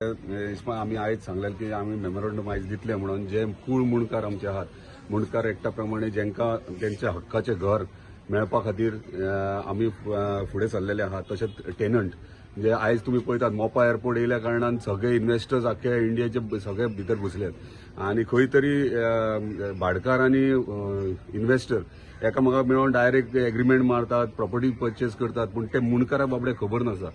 आमी आयज सांगलें की आमी मेमोरंडम आयज दितले म्हणून जे कूळ मुणकार आमचे आहात, मुणकार एक्टा प्रमाणे जेंका तेंच्या हक्काचें घर मेळपा खातीर आमी फुडें सरलेले आहात. तशेंच टेनंट म्हणजे आयज तुमी पळयतात मोपा एअरपोर्ट येयल्या कारणान सगळे इन्व्हेस्टर्स आख्खे इंडियेचे सगळे भितर घुसल्यात आनी खंय तरी भाडकार आनी इन्व्हेस्टर एकामेकाक मेळोन डायरेक्ट एग्रीमेंट मारतात, प्रॉपर्टी परचेस करतात, पूण ते मुणकारा बाबडे खबर नासा.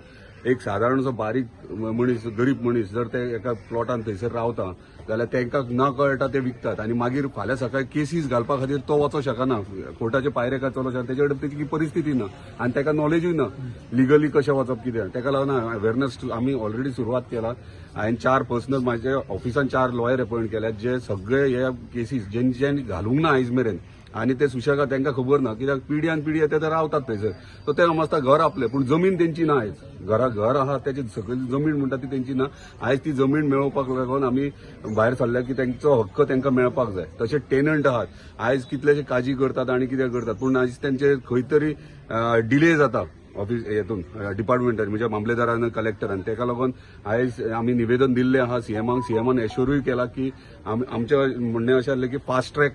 एक सादारणसो बारीक मनीस, गरीब मनीस जर ते एका प्लॉटान थंयसर रावता जाल्यार तांकां न कळटा ते विकतात आनी मागीर फाल्यां सकाळी केसीस घालपा खातीर तो वचोंक शकना, कोर्टाच्या पायरे काय चलोवंक शकना, तेजे कडेन तितकी परिस्थिती ना आनी ताका नॉलेजूय ना लिगली कशें वचप कितें. ताका लागून अवेरनस आमी ऑलरेडी सुरवात केला. हांवें 4 पर्सनल म्हाज्या ऑफिसान 4 लॉयर अपॉयंट केल्यात जे सगळे हे केसीस जेंच्यांनी घालूंक ना आयज मेरेन आनी ते सुशेगाद तांकां खबर ना, कित्याक पिढ्यान पिढी ते रावतात थंयसर, सो ते समजता घर आपलें, पूण जमीन तेंची ना. आयज घरा घर आहा तेची सकयल जमीन म्हणटा ती तेंची ना. आयज ती जमीन मेळोवपाक लागून आमी भायर सरल्या की तेंचो हक्क तांकां मेळपाक जाय. तशें टेनंट आहात, आयज कितलेशे काजी करतात आनी कितें करतात, पूण आयज तेंचे खंय तरी डिले जाता ऑफिस हेतून डिपार्टमेंटान, म्हणजे मामलेदारान, कलेक्टरान. तेका लागून आयज आमी निवेदन दिल्लें आहा सीएमाक. सीएमान एश्योरूय केला की आमचें म्हणणें अशें आसलें की fast track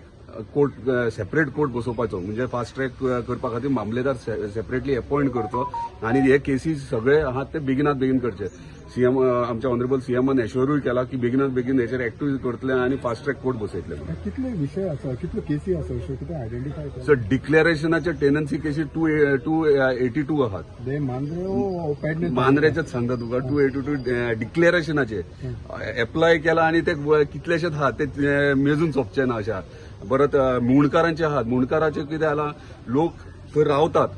court, separate court बसोवपाचो, म्हणजे फास्ट ट्रॅक करपा खातीर मामलेदार सेपरेटली अपॉयंट करचो आनी हे केसीस सगळे आहात ते बेगिनात बेगीन करचे. सीएम, आमच्या ऑनरेबल सीएमान एश्योरूय केला की बेगिनात बेगीन हेचेर एक्टिव करतले आनी फास्ट ट्रॅक कोर्ट बसयतले. कितले विशय आसा, कितल्यो केसी आसा अश्यो कितें आयडेंटिफाय? सो डिक्लेरेशनाचे टेनन्सी केसी 282 आहात. ते मांद्रे ओ पेडणे? मांद्रेचेच सांगता तुका, 282 डिक्लेरेशनाचे एप्लाय केला आनी ते कितलेशेच आहात ते मेजून सोंपचे ना अशे आहात. परत मुंडकारांचे आहात. मुंडकाराचे कितें जाला, लोक थंय रावतात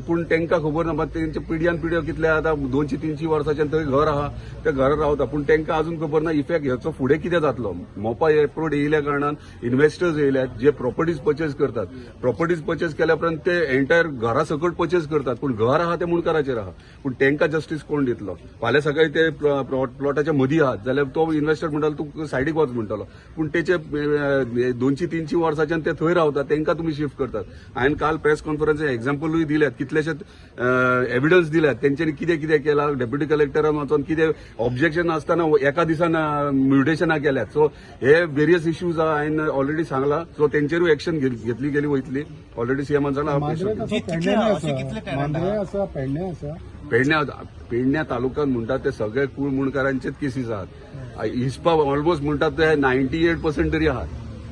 पूण तांकां खबर ना, तेंच्या पिढ्यान पिढ्यो कितले आतां 200-300 वर्सांच्यान थंय घर आहा, त्या घरात रावता, पूण तांकां अजून खबर ना इफेक्ट हेचो फुडें कितें जातलो. मोपा एअरपोर्ट येयल्या कारणान इन्व्हेस्टर्स येयल्यात जे प्रॉपर्टीज परचेस करतात. प्रॉपर्टीज परचेस केल्या उपरांत ते एंटायर घरा सकट परचेस करतात, पूण घर आहा ते मुंडकाराचेर आहा, पूण तांकां जस्टीस कोण दितलो? फाल्यां सकाळी ते प्लॉटाच्या मदीं आहात जाल्यार तो इन्व्हेस्टर म्हणटलो तूं सायडीक वच म्हणटलो, पूण तेचे 200-300 वर्साच्यान ते थंय रावतात, तांकां तुमी शिफ्ट करतात. हांवें काल प्रेस कॉन्फरन्स एग्जाम्पलूय दिल्यात, कितलेशेच एविडन्स दिल्यात तेंच्यांनी कितें कितें केलां. डेप्युटी कलेक्टरान वचोन कितें ऑब्जेक्शन आसतना एका दिसान म्युटेशनां केल्यात. सो हे वेरियस इश्यूज आहा, हांवें ऑलरेडी सांगला. सो तेंचेरूय एक्शन घेतली गेली वयतली, ऑलरेडी सीएमान सांगला. मांद्रे आसा, पेडण्या आसा, मांद्रे आसा, पेडणे आसा. पेडण्या तालुक्यात म्हणटात ते सगळे कूळ मुंडकारांचेच केसीस आहात. हिस्पा ऑलमोस्ट म्हणटात ते 98% तरी आहात.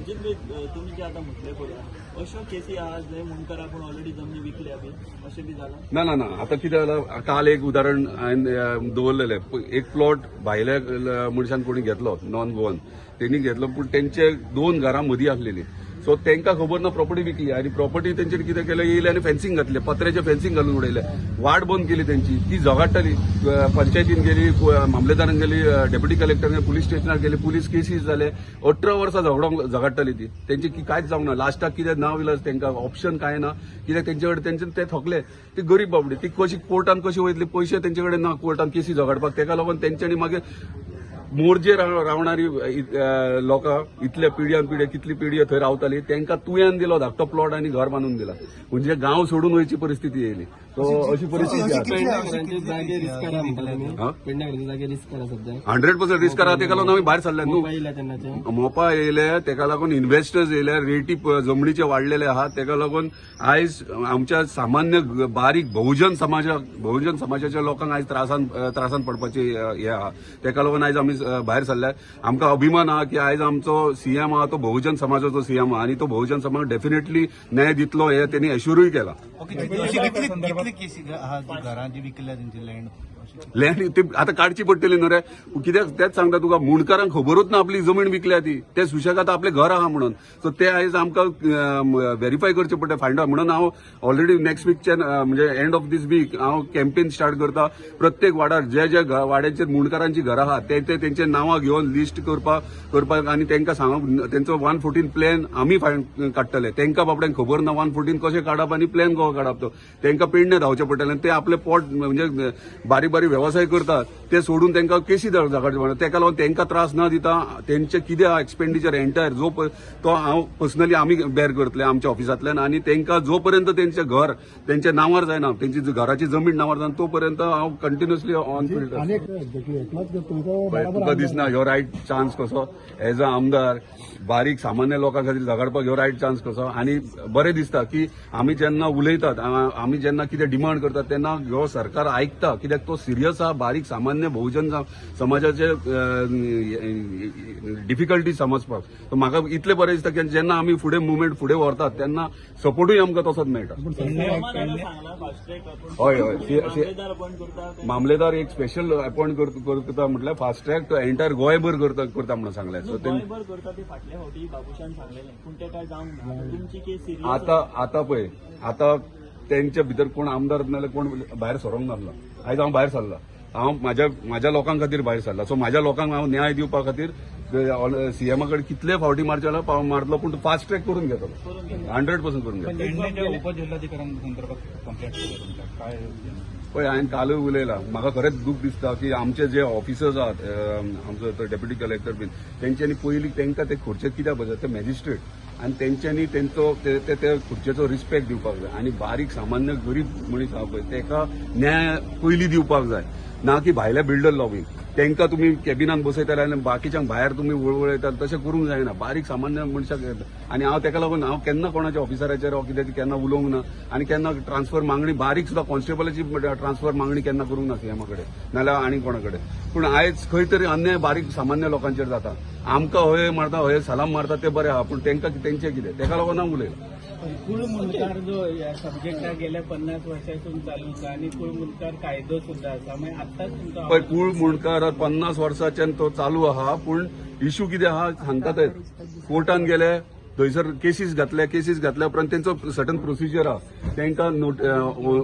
तुमी जे आता म्हटले पळय अश्यो केसी आहा जे मुंडकर आपूण ऑलरेडी जमनी विकल्या बी अशें बी जाला? ना ना ना, आता कितें जाला, काल एक उदाहरण हांवें दवरलेलें. एक प्लॉट भायल्या मनशान कोणी घेतलो, नॉन गोवन तेणी घेतलो, पूण तेंचे 2 घरां मदीं आसलेली, सो तांकां खबर ना प्रॉपर्टी विकली आनी प्रॉपर्टी तेंचेर कितें केलें, येयले आनी फेन्सिंग घातलें, पत्र्याचें फेन्सिंग घालून उडयलें, वाट बंद केली तेंची. ती झगडटाली, पंचायतीन गेली, मामलेदारान गेली, डेप्युटी कलेक्टरान, पुलीस स्टेशनार गेली, पुलीस केसीस जाले. 18 वर्सां झगडटाली ती, तेंची कांयच जावंक ना. लास्टाक कितें ना विलास, तेंकां ऑप्शन कांय ना, कित्याक तेंचे कडेन तेंचे ते थकले. ती गरीब बाबडी ती कशी कोर्टान कशी वयतली, पयशे तेंचे कडेन ना कोर्टान केसी झगडपाक. तेका लागून तेंच्यांनी मागीर मोरजे रावणारी लोकां इतल्या पिढ्यान पिढ्या कितली पिढी थंय रावताली, तेंकां तुयान दिलो धाकटो प्लॉट आनी घर बांदून दिला, म्हणजे गांव सोडून वयची परिस्थिती येयली. सो अशी परिस्थिती. 100% रिस्क आहा. तेका लागून आमी भायर सरल्या न्हू. मोपा येयले तेका लागून इन्व्हेस्टर्स येयले, रेटी जमनीचे वाडलेले आहा, तेका लागून आयज आमच्या सामान्य बारीक बहुजन समाजाच्या लोकांक आयज त्रासान पडपाची हे आहा. तेका लागून आयज आमी भायर सरल्या. आमकां अभिमान आहा की आयज आमचो सीएम आहा तो बहुजन समाजाचो सीएम आहा आनी तो बहुजन समाज डेफिनेटली न्याय दितलो हे तेणी एश्योरूय केला. लँड ती आतां काडची पडटली न्हू रे, कित्याक तेच सांगता तुका, मुंडकारांक खबरूच ना आपली जमीन विकल्या ती, ते सुशेगाद आपलें घर आहा म्हणून. सो ते आयज आमकां व्हेरीफाय करचें पडटा, फायंड आवट. म्हणून हांव ऑलरेडी नेक्स्ट वीकच्यान, म्हणजे एंड ऑफ these week हांव कॅम्पेन स्टार्ट करता. प्रत्येक वाड्यार जे जे वाड्याचेर मुंडकारांची घरां आहा ते तेंचे नांवां घेवन लिस्ट करपाक आनी तांकां सांगप तेंचो 114 प्लॅन आमी काडटले. तांकां बाबड्यांक खबर ना 114 कशें काडप आनी प्लॅन कसो काडप तो, तांकां पेडणे धांवचें पडटलें. ते आपले पोट म्हणजे बारीक बारीक वेवसाय करतात ते सोडून तांकां केसी झगडचे पडटा. तेका लागून तांकां त्रास न दिता तेंचे कितें एक्सपेंडिचर एंटायर जो तो हांव पर्सनली आमी बेर करतले आमच्या ऑफिसांतल्यान आनी तांकां जो पर्यंत तेंचें घर तेंच्या नांवार जायना, तेंची घराची जमीन नांवार जायना तो पर्यंत हांव कंटिन्युअसली ऑन फिल्ड. आनी एक एक्झॅक्टली एकलोच तुमचो बराबर. तुका दिसना ह्यो रायट चान्स कसो एज अ आमदार बारीक सामान्य लोकां खातीर झगडपाक ह्यो रायट चान्स कसो? आनी बरें दिसता की आमी जेन्ना उलयतात, आमी जेन्ना कितें डिमांड करतात तेन्ना ह्यो सरकार आयकता, कित्याक तो सिरियस आहा बारीक सामान्य बहुजन समाजाचे डिफिकल्टी समजपाक. सो म्हाका इतलें बरें दिसता की जेन्ना आमी फुडें मुवमेंट फुडें व्हरतात तेन्ना सपोर्टूय आमकां तसोच मेळटा. सीएमान सांगला फास्ट ट्रॅक आपण हय, हय. मामलेदार अपॉइंट करता. मामलेदार एक स्पेशल अपॉइंट करता म्हटल्यार फास्ट ट्रॅक तो एंटायर गोंयभर करता करता म्हणून सांगलें. सो ते गोंयभर करता ते फाटल्या फावटी बाबूशान सांगलेलें, पूण ते काय जावंक ना. आतां तुमची केस सिरियस. आता आता पळय, आता तेंच्या भितर कोण आमदार नाल्यार कोण भायर सरोंक नासलो. आयज हांव भायर सरला, हांव म्हाज्या म्हाज्या लोकां खातीर भायर सरला. सो म्हाज्या लोकांक हांव न्याय दिवपा खातीर सीएमा कडेन कितले फावटी मारचे जाल्यार पाव मारतलो, पूण फास्ट ट्रॅक करून घेतलो, 100% करून घेतलो. पेडण्याच्या उपजिल्हाधिकाऱ्यांसंदर्भात कंप्लेंट केली तुमच्या काय? पळय, हांवें कालूय उलयलां, म्हाका खरेंच दूख दिसता की आमचे जे ऑफिसर्स आहात, आमचो तो डेप्युटी कलेक्टर बीन, तेंच्यांनी पयलीं तांकां ते खुर्चेर कित्याक बसयतात? ते मॅजिस्ट्रेट आनी तेंच्यांनी तेंचो ते ते- ते खुर्चेचो रिस्पेक्ट दिवपाक जाय आनी बारीक सामान्य गरीब मनीस आहा पळय तेका न्याय पयलीं दिवपाक जाय, ना की भायल्या बिल्डर लॉबींग तांकां तुमी कॅबिनान बसयताले आनी बाकीच्यांक भायर तुमी वळवळयतात, तशें करूंक जायना. बारीक सामान्य मनशाक येता आनी हांव तेका लागून हांव केन्ना कोणाच्या ऑफिसराचेर वा कितें केन्ना उलोवंक ना आनी केन्ना ट्रान्सफर मागणी बारीक सुद्दां कॉन्स्टेबलाची ट्रान्सफर मागणी केन्ना करूंक ना सीएमा कडेन नाल्यार आनी कोणा कडेन. पूण आयज खंय तरी अन्याय बारीक सामान्य लोकांचेर जाता. आमकां हय मारता, हय सलाम मारता, ते बरें आहा, पूण तांकां तेंचें कितें, तेका लागून हांव उलयलां. कुळ मुंडकार जो या सब्जेक्टाक गेल्या 50 वर्सांसून चालू आसा आनी कुळ मुंडकार कायदो सुद्धा आसा, मागीर आत्ताच तुमचो पळय, कूळ मुंडकार 50 वर्साच्यान तो चालू आहा, पूण इशू कितें आहा सांगता ते कोर्टान गेले, थंयसर केसीस घातले, केसीस घातल्या उपरांत तेंचो सर्टन प्रोसिजर आहा, तांकां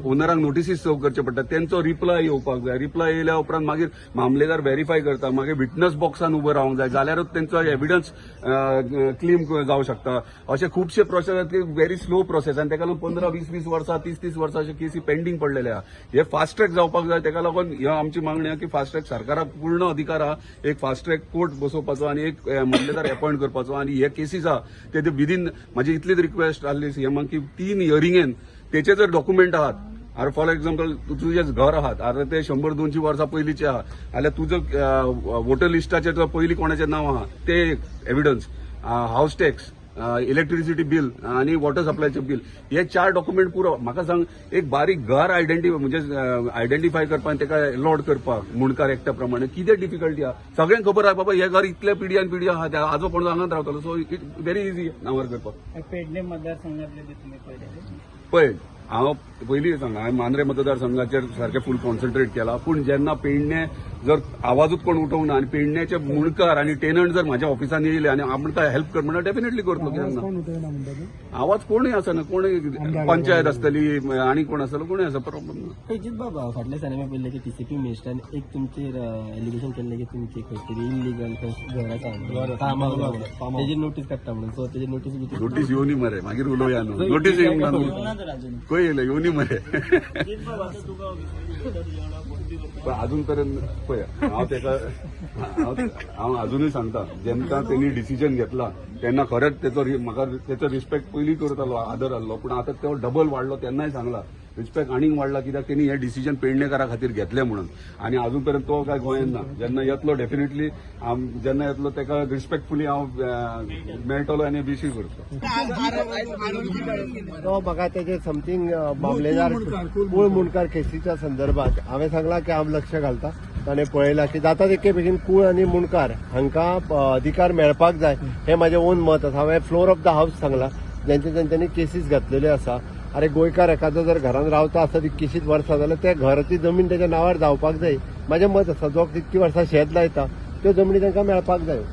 ओनरांक नोटिसीस सर्व करचे पडटा, तेंचो रिप्लाय येवपाक जाय, रिप्लाय येयल्या उपरांत मागीर मामलेदार व्हेरीफाय करता, मागीर विटनस बॉक्सान उबो रावंक जाय जाल्यारूच तेंचो एविडन्स क्लेम जावं शकता. अशे खुबशे प्रोसेस आसात की व्हेरी स्लो प्रोसेस आनी तेका लागून 15 20 20 वर्सां, 30 30 वर्सां अशे केसी पेंडींग पडलेले आहा. हे फास्ट ट्रॅक जावपाक जाय. तेका लागून ह्यो आमची मागणी आहा की फास्ट ट्रॅक सरकाराक पूर्ण अधिकार आहा एक फास्ट ट्रॅक कोर्ट बसोवपाचो आनी एक मामलेदार अपॉयंट करपाचो आनी हे केसीस आहा ते विदीन, म्हाजी इतलीच रिक्वेस्ट आहली सीएमाक की 3 हियरिंगेन तेचे जर डॉक्युमेंट आहात, आरे फॉर एक्झाम्पल तुजें घर आहात, आतां ते 100-200 वर्सां पयलींचे आहा, जाल्यार तुजो वोटर लिस्टाचेर जर पयलीं कोणाचें नांव आहा ते एक evidence, house tax, electricity bill आनी वॉटर सप्लायचें बील, हे 4 डॉक्युमेंट पुरो. म्हाका सांग, एक बारीक घर आयडेंटिफाय म्हणजे आयडेंटिफाय करपाक आनी तेका अलॉट करपाक मुंडकार एक्टा प्रमाणे कितें डिफिकल्टी आहा? सगळ्यांक खबर आहा बाबा हे घर इतले पिढी आनी पिढी आहा, त्या आजो कोण हांगात रावतालो, सो it very easy नांवार करपाक. पेडणे मतदारसंघातले बी तुमी पळयले? पळय, हांव पयलीं सांगा, हांवें मांद्रे मतदारसंघाचेर सारकें फूल कॉन्सन्ट्रेट केला, पूण जेन्ना पेडणे जर आवाजूच कोण उठोवंक ना आनी पेडण्याचे मुंडकार आनी टेनंट जर म्हाज्या ऑफिसान येयले आनी आमकां हेल्प कर म्हणल्यार डेफिनेटली करतलो, कित्याक ना? कोण उठयना म्हणटा तूं? आवाज कोणूय आसना, कोणूय पंचायत आसतली आनी कोण आसतलो, कोणूय आसा, प्रॉब्लम ना. अजित बाबा, फाटल्या दिसांनी आमी पळयलें की टीसीपी मिनिस्टरान एक तुमचेर एलिगेशन केल्लें की तुमची खंय तरी इलिगल घर आसा, फार्म हाऊस, तेजेर नोटीस काडटा म्हणून, सो तेजेर नोटीस बी नोटीस येवनी मरे, मागीर उलोवया न्हू. नोटीस येवंक ना न्हू. ना तर अजून खंय येयले येवनी मरे. अजित बाबा, आतां तुका विश्वास तुज्या वांगडा फोन बी करता? पण अजून पर्यंत पळय, हांव तेका हांव हांव अजुनूय सांगता, जेन्ना तेणी डिसिजन घेतला तेन्ना खरेंच तेचो म्हाका तेचो रिस्पेक्ट पयलीं करतालो, आदर आहलो, पूण आतां तो डबल वाडलो. तेन्नाय सांगला, रिस्पेक्ट आनीक वाडला कित्याक तेणी हें डिसिजन पेडणेकारा खातीर घेतलें म्हणून. आनी अजून पर्यंत तो काय गोंयांत ना. जेन्ना येतलो डेफिनेटली जेन्ना येतलो तेका रिस्पेक्टफुली हांव मेळटलो आनी विशी करतलो. तो म्हाका तेजे समथींग मामलेदार कूळ मुंडकार केसीच्या संदर्भात हांवें सांगलां की हांव लक्ष घालता. ताणें पळयलां की जाता तितके बेगीन कूळ आनी मुंडकार हांकां अधिकार मेळपाक जाय, हें म्हाजें ओन मत आसा. हांवें फ्लोर ऑफ the house सांगलां, जेंचे तेंच्यांनी केसीस घातलेल्यो आसा. अरे गोंयकार एखादो जर घरान रावता आसत इतकीशीच वर्सां जाल्यार त्या घराची जमीन तेच्या नांवार जावपाक जाय. म्हाजें मत आसा, जो तितकी वर्सां शेत लायता त्यो जमनी तांकां मेळपाक जायो.